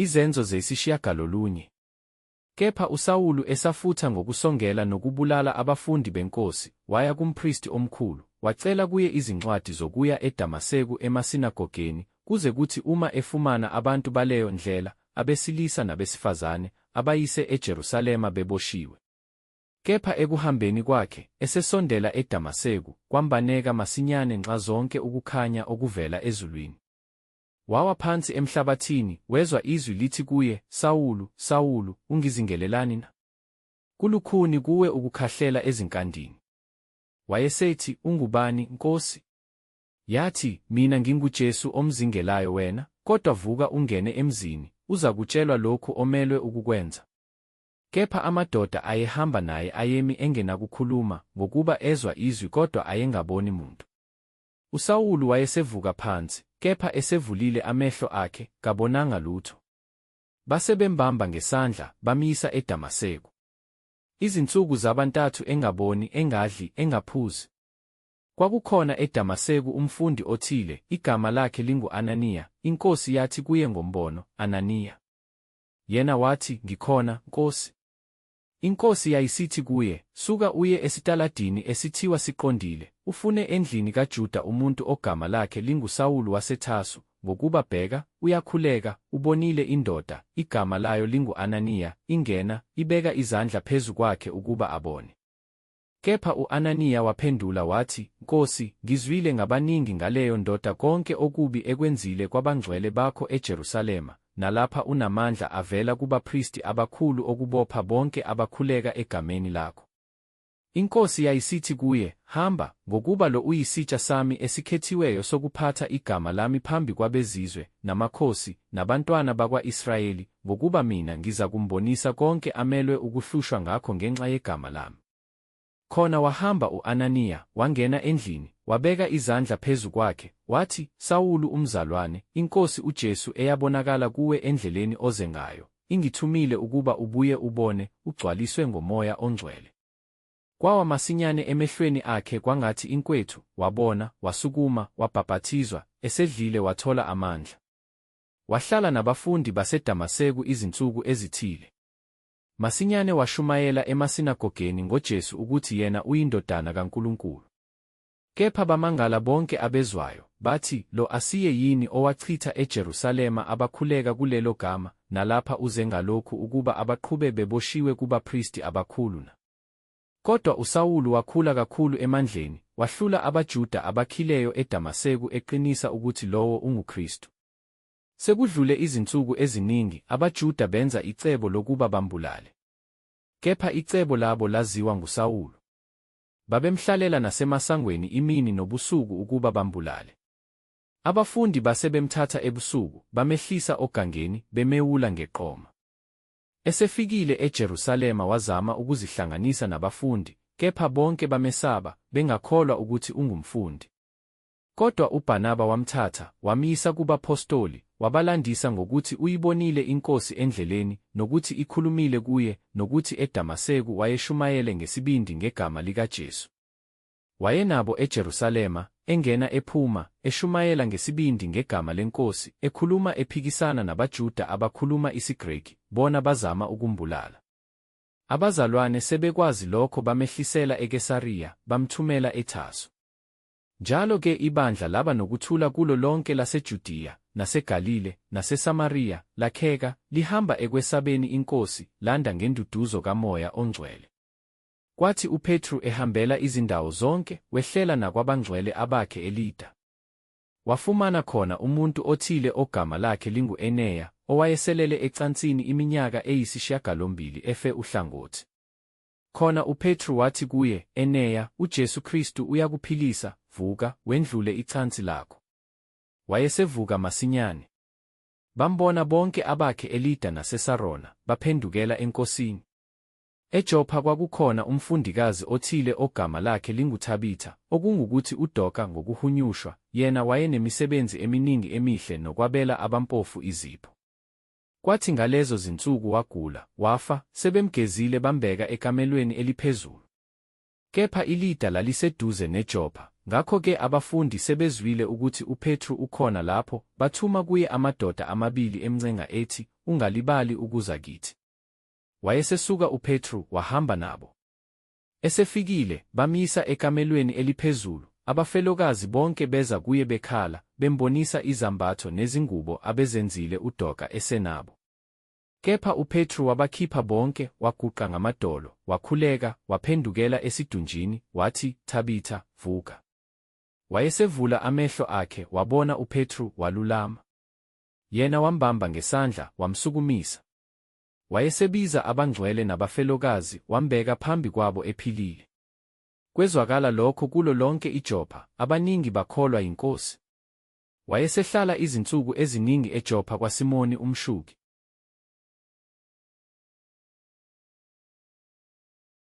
Izenzo 9. Kepha uSawulu esafutha ngokusongela nokubulala abafundi beNkosi, waya kumpristi omkhulu, wacela kuye izincwadi zokuya eDamaseku emasinagogeni, kuze kuthi uma efumana abantu baleyo Ndlela, abesilisa nabesifazane, abayise eJerusalema beboshiwe. Kepha ekuhambeni kwakhe, esesondela eDamaseku, kwambaneka masinyane nxazonke ukukhanya okuvela ezulwini. Wawa phansi emhlabathini, wezwa izwi lithi kuye, Sawulu, Sawulu, ungizingelelani na? Kulukhuni kuwe ukukhahlela ezinkandini. Wayesethi, Ungubani, Nkosi? Yathi, Mina nginguJesu omzingelayo wena, kodwa vuka ungene emzini, uzakutshelwa lokhu omelwe ukukwenza. Kepha amadoda ayehamba naye ayemi engenakukhuluma, ngokuba ezwa izwi kodwa ayengaboni muntu. USawulu wayesevuka phansi, kepha esevulile amehlo akhe, kabonanga lutho. Base bembamba ngesandla, bamyisa eDamaseku. Izinsuku zaba ntathu engaboni, engadli, engaphuzi. Kwakukhona eDamaseku umfundi othile, igama lakhe lingu-Ananiya, iNkosi yathi kuye ngombono, Ananiya. Yena wathi, Ngikhona, Nkosi. INkosi yayisithi kuye, Suka uye esitaladini esithiwa Siqondile, ufune endlini kaJuda umuntu ogama lakhe linguSawulu waseTharsu, ngokuba bheka, uyakhuleka, ubonile indoda, igama layo lingu-Ananiya, ingena, ibeka izandla phezu kwakhe ukuba abone. Kepha u-Ananiya waphendula wathi, Nkosi, ngizwile ngabaningi ngaleyo ndoda konke okubi ekwenzile kwabangcwele bakho eJerusalema, nalapha unamandla avela kubapristi abakhulu okubopha bonke abakhuleka egameni lakho. INkosi yayisithi kuye, Hamba, ngokuba lo uyisitsha sami esikhethiweyo sokuphatha igama lami phambi kwabezizwe, namakhosi, nabantwana bakwa-Israyeli, ngokuba mina ngizakumbonisa konke amelwe ukuhlushwa ngakho ngenxa yegama lami. Khona wahamba u-Ananiya, wangena endlini, wabeka izandla phezu kwakhe, wathi, Sawulu umzalwane, iNkosi uJesu eyabonakala kuwe endleleni oze ngayo, ingithumile ukuba ubuye ubone, ugcwaliswe ngoMoya oNgcwele. Kwawa masinyane emehlweni akhe kwangathi inkwethu, wabona, wasukuma, wabhapathizwa, esedlile wathola amandla. Wahlala nabafundi baseDamaseku izinsuku ezithile. Masinyane washumayela emasinagogeni ngoJesu ukuthi yena uyiNdodana kaNkulunkulu. Kepha bamangala bonke abezwayo, bathi, Lo asiye yini owachitha eJerusalema abakhuleka kulelo gama, nalapha uze ngalokhu ukuba abaqhube beboshiwe kubapristi abakhulu na? Kodwa uSawulu wakhula kakhulu emandleni, wahlula abaJuda abakhileyo eDamaseku eqinisa ukuthi lowo unguKristu. Sekudlule izinsuku eziningi, abaJuda benza icebo lokuba bambulale. Kepha icebo labo laziwa nguSawulu. Babemhlalela nasemasangweni imini nobusuku ukuba bambulale. Abafundi base bemthatha ebusuku, bamehlisa ogangeni, bemewula ngeqoma. Esefikile eJerusalema wazama ukuzihlanganisa nabafundi, kepha bonke bamesaba, bengakholwa ukuthi ungumfundi. Kodwa uBarnaba wamthatha, wamyisa kubaphostoli, wabalandisa ngokuthi uyibonile iNkosi endleleni, nokuthi ikhulumile kuye, nokuthi eDamaseku wayeshumayele ngesibindi ngegama likaJesu. Wayenabo eJerusalema, engena ephuma, eshumayela ngesibindi ngegama leNkosi, ekhuluma ephikisana nabaJuda abakhuluma isiGreki, bona bazama ukumbulala. Abazalwane sebekwazi lokho bamehlisela eKesariya, bamthumela eTharsu. Njalo ke ibandla laba nokuthula kulo lonke laseJudiya, naseGalile, naseSamariya, lakheka, lihamba ekwesabeni iNkosi, landa ngenduduzo kaMoya oNgcwele. Kwathi uPetru ehambela izindawo zonke, wehlela nakwabangcwele abakhe eLida. Wafumana khona umuntu othile ogama lakhe lingu-Eneya, owayeselele ecansini iminyaka eyisishiyagalombili efe uhlangothi. Khona uPetru wathi kuye, Eneya, uJesu Kristu uyakuphilisa, vuka, wendlule icansi lakho. Wayesevuka masinyane. Bambona bonke abakhe eLida naseSarona, baphendukela eNkosini. EJopha kwakukhona umfundikazi othile ogama lakhe linguThabitha, okungukuthi uDoka ngokuhunyushwa, yena wayenemisebenzi eminingi emihle nokwabela abampofu izipho. Kwathi ngalezo zinsuku wagula, wafa, sebemgezile bambeka ekamelweni eliphezulu. Kepha iLida laliseduze neJopha, Ngakho-ke abafundi sebezwile ukuthi uPetru ukhona lapho, bathuma kuye amadoda amabili emncenga ethi, Ungalibali ukuza kithi. Wayesesuka uPetru, wahamba nabo. Esefikile, bamyisa ekamelweni eliphezulu, abafelokazi bonke beza kuye bekhala, bembonisa izambatho nezingubo abezenzile uDorka esenabo. Kepha uPetru wabakhipha bonke, waguqa ngamadolo, wakhuleka, waphendukela esidunjini, wathi, Thabitha, vuka. Wayesevula amehlo akhe, wabona uPetru, walulama. Yena wambamba ngesandla, wamsukumisa. Wayesebiza abangcwele nabafelokazi, wambeka phambi kwabo ephilile. Kwezwakala lokho kulo lonke iJopha, abaningi bakholwa yiNkosi. Wayesehlala izinsuku eziningi eJopha kwaSimoni umshuki.